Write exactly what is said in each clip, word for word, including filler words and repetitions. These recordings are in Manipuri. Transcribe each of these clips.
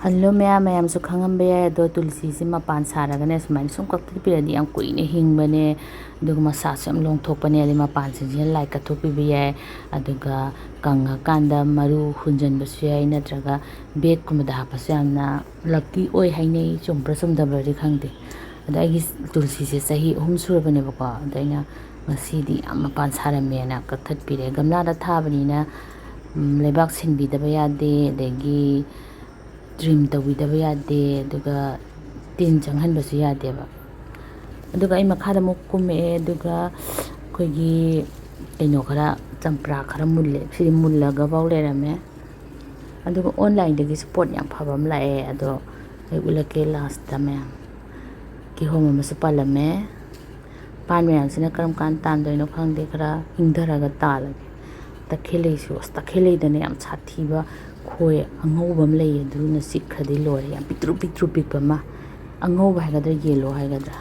ꯑꯜꯂꯣ ꯃꯌꯥꯝ, ꯃꯌꯥꯝꯁꯨ ꯈꯪꯉꯝꯕ ꯌꯥꯏ, ꯑꯗꯣ ꯇꯨꯜꯁꯤꯁꯦ ꯃꯄꯥꯟ ꯁꯥꯔꯒꯅꯦ ꯁꯨꯃꯥꯏꯅ ꯁꯨꯝ ꯀꯛꯊꯠꯄꯤꯔꯗꯤ ꯌꯥꯝ ꯀꯨꯏꯅ ꯍꯤꯡꯕꯅꯦ, ꯑꯗꯨꯒ ꯃꯁꯥꯁꯨ ꯌꯥꯝ ꯂꯣꯡꯊꯣꯛꯄꯅꯦ꯫ ꯑꯗꯩ ꯃꯄꯥꯟꯁꯤꯡꯁꯤꯅ ꯂꯥꯏ ꯀꯠꯊꯣꯛꯄꯤꯕ ꯌꯥꯏ, ꯑꯗꯨꯒ ꯀꯪꯉꯀꯥꯟꯗ ꯃꯔꯨ ꯍꯨꯟꯖꯟꯕꯁꯨ ꯌꯥꯏ, ꯅꯠꯇ꯭ꯔꯒ ꯕꯦꯛꯀꯨꯝꯕꯗ ꯍꯥꯞꯄꯁꯨ ꯌꯥꯝꯅ ꯂꯛꯀꯤ ꯑꯣꯏ ꯍꯥꯏꯅꯩ꯫ ꯆꯨꯝꯕ꯭ꯔꯥ ꯆꯨꯝꯗꯕ꯭ꯔꯗꯤ ꯈꯪꯗꯦ꯫ ꯑꯗꯣ ꯑꯩꯒꯤ ꯇꯨꯜꯁꯤꯁꯦ ꯆꯍꯤ ꯑꯍꯨꯝ ꯁꯨꯔꯕꯅꯦꯕꯀꯣ꯫ ꯑꯗꯣ ꯑꯩꯅ ꯉꯁꯤꯗꯤ ꯌꯥꯝ ꯃꯄꯥꯟ ꯁꯥꯔꯝꯃꯦꯅ ꯀꯛꯊꯠꯄꯤꯔꯦ꯫ ꯒꯝꯂꯥꯗ ꯊꯥꯕꯅꯤꯅ, ꯎꯝ, ꯂꯩꯕꯥꯛ ꯁꯤꯟꯕꯤꯗꯕ ꯌꯥꯗꯦ, ꯑꯗꯒꯤ ꯇ꯭ꯔꯤꯝ ꯇꯧꯕꯤꯗꯕ ꯌꯥꯗꯦ, ꯑꯗꯨꯒ ꯇꯤꯟ ꯆꯪꯍꯟꯕꯁꯨ ꯌꯥꯗꯦꯕ꯫ ꯑꯗꯨꯒ ꯑꯩ ꯃꯈꯥꯗ ꯑꯃꯨꯛ ꯀꯨꯝꯃꯛꯑꯦ, ꯑꯗꯨꯒ ꯑꯩꯈꯣꯏꯒꯤ ꯀꯩꯅꯣ ꯈꯔ, ꯆꯝꯄ꯭ꯔꯥ ꯈꯔ ꯃꯨꯜꯂꯦ꯫ ꯁꯤꯗꯤ ꯃꯨꯜꯂꯒꯐꯥꯎ ꯂꯩꯔꯝꯃꯦ꯫ ꯑꯗꯨꯒ ꯑꯣꯟꯂꯥꯏꯟꯗꯒꯤꯁꯨ ꯄꯣꯠ ꯌꯥꯝ ꯐꯕ ꯑꯃ ꯂꯥꯛꯑꯦ, ꯑꯗꯣ ꯑꯩ ꯎꯠꯂꯛꯀꯦ ꯂꯥꯁꯇ ꯃꯌꯥꯝ꯫ ꯀꯤꯍꯣꯝ ꯑꯃꯁꯨ ꯄꯥꯜꯂꯝꯃꯦ꯫ ꯄꯥꯟ ꯃꯌꯥꯝꯁꯤꯅ ꯀꯔꯝ ꯀꯥꯟ ꯇꯥꯟꯗꯣꯏꯅꯣ ꯈꯪꯗꯦ, ꯈꯔ ꯏꯪꯊꯔꯒ ꯇꯥꯜꯂꯒꯦ꯫ ꯇꯈꯦꯜꯂꯩꯁꯨ, ꯑꯁ, ꯇꯈꯦꯜꯂꯩꯗꯅ ꯌꯥꯝ ꯁꯥꯊꯤꯕ ꯈꯣꯏ ꯑꯉꯧꯕ ꯑꯃ ꯂꯩꯌꯦ, ꯑꯗꯨꯅ ꯆꯤꯛꯈ꯭ꯔꯗꯤ ꯂꯣꯏꯔꯦ꯫ ꯌꯥꯝ ꯄꯤꯛꯇ꯭ꯔꯨ ꯄꯤꯛꯇ꯭ꯔꯨ ꯄꯤꯛꯄ ꯑꯃ, ꯑꯉꯧꯕ ꯍꯥꯏꯒꯗ꯭ꯔꯥ, ꯌꯦꯜꯂꯣ ꯍꯥꯏꯒꯗ꯭ꯔꯥ꯫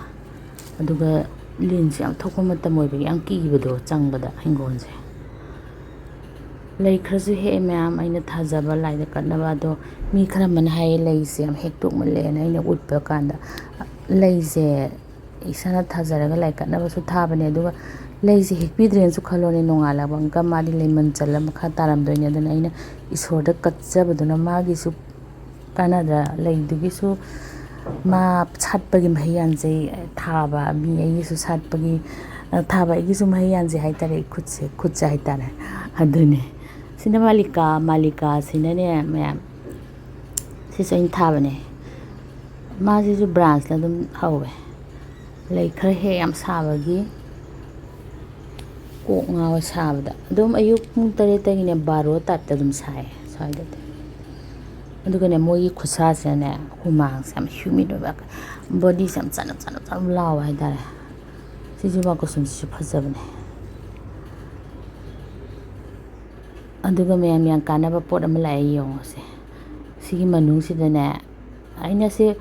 ꯑꯗꯨꯒ ꯂꯤꯟꯁꯨ ꯌꯥꯝ ꯊꯣꯛꯄ ꯃꯇꯝ ꯑꯣꯏꯕꯒꯤ ꯌꯥꯝ ꯀꯤꯕꯗꯣ ꯆꯪꯕꯗ ꯍꯤꯡꯒꯣꯜꯁꯦ꯫ ꯂꯩ ꯈꯔꯁꯨ ꯍꯦꯛꯑꯦ ꯃꯌꯥꯝ, ꯑꯩꯅ ꯊꯥꯖꯕ ꯂꯥꯏꯗ ꯀꯠꯅꯕ꯫ ꯑꯗꯣ ꯃꯤ ꯈꯔ ꯑꯃꯅ ꯍꯥꯏꯌꯦ, ꯂꯩꯁꯦ ꯌꯥꯝ ꯍꯦꯛꯇꯣꯛꯃꯜꯂꯦꯅ꯫ ꯑꯩꯅ ꯎꯠꯄ ꯀꯥꯟꯗ, ꯂꯩꯁꯦ ꯏꯁꯥꯅ ꯊꯥꯖꯔꯒ ꯂꯥꯏ ꯀꯠꯅꯕꯁꯨ ꯊꯥꯕꯅꯦ, ꯑꯗꯨꯒ ꯂꯩꯁꯦ ꯍꯦꯛꯄꯤꯗ꯭ꯔꯦꯅꯁꯨ ꯈꯜꯂꯣꯅꯦ, ꯅꯣꯡꯉꯥꯜꯂꯛꯄꯒ ꯃꯥꯗꯤ ꯂꯩꯃꯟ ꯆꯜꯂ ꯃꯈꯥ ꯇꯥꯔꯝꯗꯣꯏꯅꯦ꯫ ꯑꯗꯨꯅ ꯑꯩꯅ ꯏꯁꯣꯔꯗ ꯀꯠꯆꯕꯗꯨꯅ ꯃꯥꯒꯤꯁꯨ ꯀꯥꯟꯅꯗ꯭ꯔꯥ, ꯂꯩꯗꯨꯒꯤꯁꯨ ꯃꯥ ꯁꯥꯠꯄꯒꯤ ꯃꯍꯩ ꯌꯥꯟꯖꯩ, ꯊꯥꯕ ꯃꯤ ꯑꯩꯒꯤꯁꯨ ꯁꯥꯠꯄꯒꯤ, ꯊꯥꯕ ꯑꯩꯒꯤꯁꯨ ꯃꯍꯩ ꯌꯥꯟꯖꯩ ꯍꯥꯏꯇꯥꯔꯦ, ꯑꯩ ꯈꯨꯠꯁꯦ, ꯈꯨꯠꯁꯦ ꯍꯥꯏꯇꯥꯔꯦ꯫ ꯑꯗꯨꯅꯦ꯫ ꯁꯤꯅ ꯃꯥꯂꯤꯀꯥ, ꯃꯥꯂꯤꯀꯥꯁꯤꯅꯅꯦ ꯃꯌꯥꯝ, ꯁꯤꯁꯨ ꯑꯩꯅ ꯊꯥꯕꯅꯦ꯫ ꯃꯥꯁꯤꯁꯨ ꯕ꯭ꯔꯥꯟꯁꯅ ꯑꯗꯨꯝ ꯍꯧꯋꯦ꯫ ꯂꯩ ꯈꯔ ꯍꯦꯛ ꯌꯥꯝ ꯁꯥꯕꯒꯤ ꯀꯣꯛ ꯉꯥꯎꯋꯦ ꯁꯥꯕꯗ꯫ ꯑꯗꯨꯝ ꯑꯌꯨꯛ ꯄꯨꯡ ꯇꯔꯦꯠꯇꯒꯤꯅꯦ ꯕꯥꯔꯣ ꯇꯥꯏꯞꯇ ꯑꯗꯨꯝ ꯁꯥꯏꯌꯦ ꯁ꯭ꯋꯥꯏꯗꯗꯤ꯫ ꯑꯗꯨꯒꯅꯦ ꯃꯣꯏꯒꯤ ꯈꯨꯠꯁꯥꯁꯤꯅꯅꯦ ꯍꯨꯃꯥꯡꯁꯦ ꯌꯥꯝ ꯍ꯭ꯌꯨꯃꯤꯠ ꯑꯣꯏꯕ, ꯕꯣꯗꯤꯁꯦ ꯌꯥꯝ ꯆꯅꯞ ꯆꯅꯞ ꯆꯅꯞ ꯂꯥꯎꯕ ꯍꯥꯏꯇꯥꯔꯦ꯫ ꯁꯤꯁꯨ ꯋꯥ ꯀꯨꯁꯨꯝꯁꯤꯁꯨ ꯐꯖꯕꯅꯦ꯫ ꯑꯗꯨꯒ ꯃꯌꯥꯝ ꯌꯥꯝ ꯀꯥꯟꯅꯕ ꯄꯣꯠ ꯑꯃ ꯂꯥꯛꯑꯦ ꯌꯦꯡꯉꯣꯁꯦ꯫ ꯁꯤꯒꯤ ꯃꯅꯨꯡꯁꯤꯗꯅꯦ ꯑꯩꯅ ꯁꯤ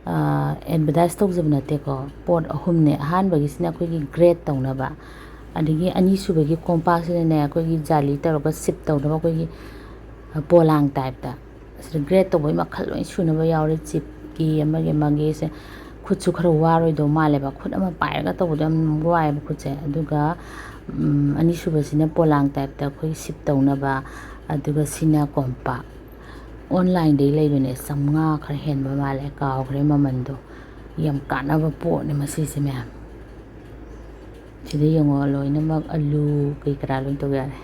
ꯑꯦꯗꯚꯔꯇꯥꯏꯁ ꯇꯧꯖꯕ ꯅꯠꯇꯦꯀꯣ꯫ ꯄꯣꯠ ꯑꯍꯨꯝꯅꯦ꯫ ꯑꯍꯥꯟꯕꯒꯤꯁꯤꯅ ꯑꯩꯈꯣꯏꯒꯤ ꯒ꯭ꯔꯦꯠ ꯇꯧꯅꯕ, ꯑꯗꯒꯤ ꯑꯅꯤꯁꯨꯕꯒꯤ ꯀꯣꯝꯄꯥꯛꯁꯤꯗꯅꯦ ꯑꯩꯈꯣꯏꯒꯤ ꯖꯥꯂꯤ ꯇꯧꯔꯒ ꯁꯤꯞ ꯇꯧꯅꯕ, ꯑꯩꯈꯣꯏꯒꯤ ꯄꯣꯂꯥꯡ ꯇꯥꯏꯞꯇ꯫ ꯁꯤꯗ ꯒ꯭ꯔꯦꯠ ꯇꯧꯕꯩ ꯃꯈꯜ ꯂꯣꯏ ꯁꯨꯅꯕ ꯌꯥꯎꯔꯦ꯫ ꯆꯤꯞꯀꯤ ꯑꯃꯒꯤ ꯑꯃꯒꯤꯁꯦ꯫ ꯈꯨꯠꯁꯨ ꯈꯔ ꯋꯥꯔꯣꯏꯗꯧ ꯃꯥꯜꯂꯦꯕ, ꯈꯨꯠ ꯑꯃ ꯄꯥꯏꯔꯒ ꯇꯧꯕꯗꯣ ꯌꯥꯝ ꯋꯥꯏꯑꯦꯕ ꯈꯨꯠꯁꯦ꯫ ꯑꯗꯨꯒ ꯑꯅꯤꯁꯨꯕꯁꯤꯅ ꯄꯣꯂꯥꯡ ꯇꯥꯏꯞꯇ ꯑꯩꯈꯣꯏ ꯁꯤꯞ ꯇꯧꯅꯕ꯫ ꯑꯗꯨꯒ ꯁꯤꯅ ꯀꯣꯝꯄꯥꯛ꯫ ꯑꯣꯟꯂꯥꯏꯟꯗꯒꯤ ꯂꯩꯕꯅꯦ, ꯆꯥꯝꯃꯉꯥ ꯈꯔ ꯍꯦꯟꯕ ꯃꯥꯜꯂꯦ, ꯀꯥꯎꯈ꯭ꯔꯦ ꯃꯃꯟꯗꯣ꯫ ꯌꯥꯝ ꯀꯥꯟꯅꯕ ꯄꯣꯠꯅꯦ ꯃꯁꯤꯁꯦ ꯃꯌꯥꯝ꯫ ꯁꯤꯗ ꯌꯦꯡꯉꯣ, ꯂꯣꯏꯅꯃꯛ ꯑꯂꯨ ꯀꯩ ꯀꯔꯥ ꯂꯣꯏ ꯇꯧ ꯌꯥꯔꯦ꯫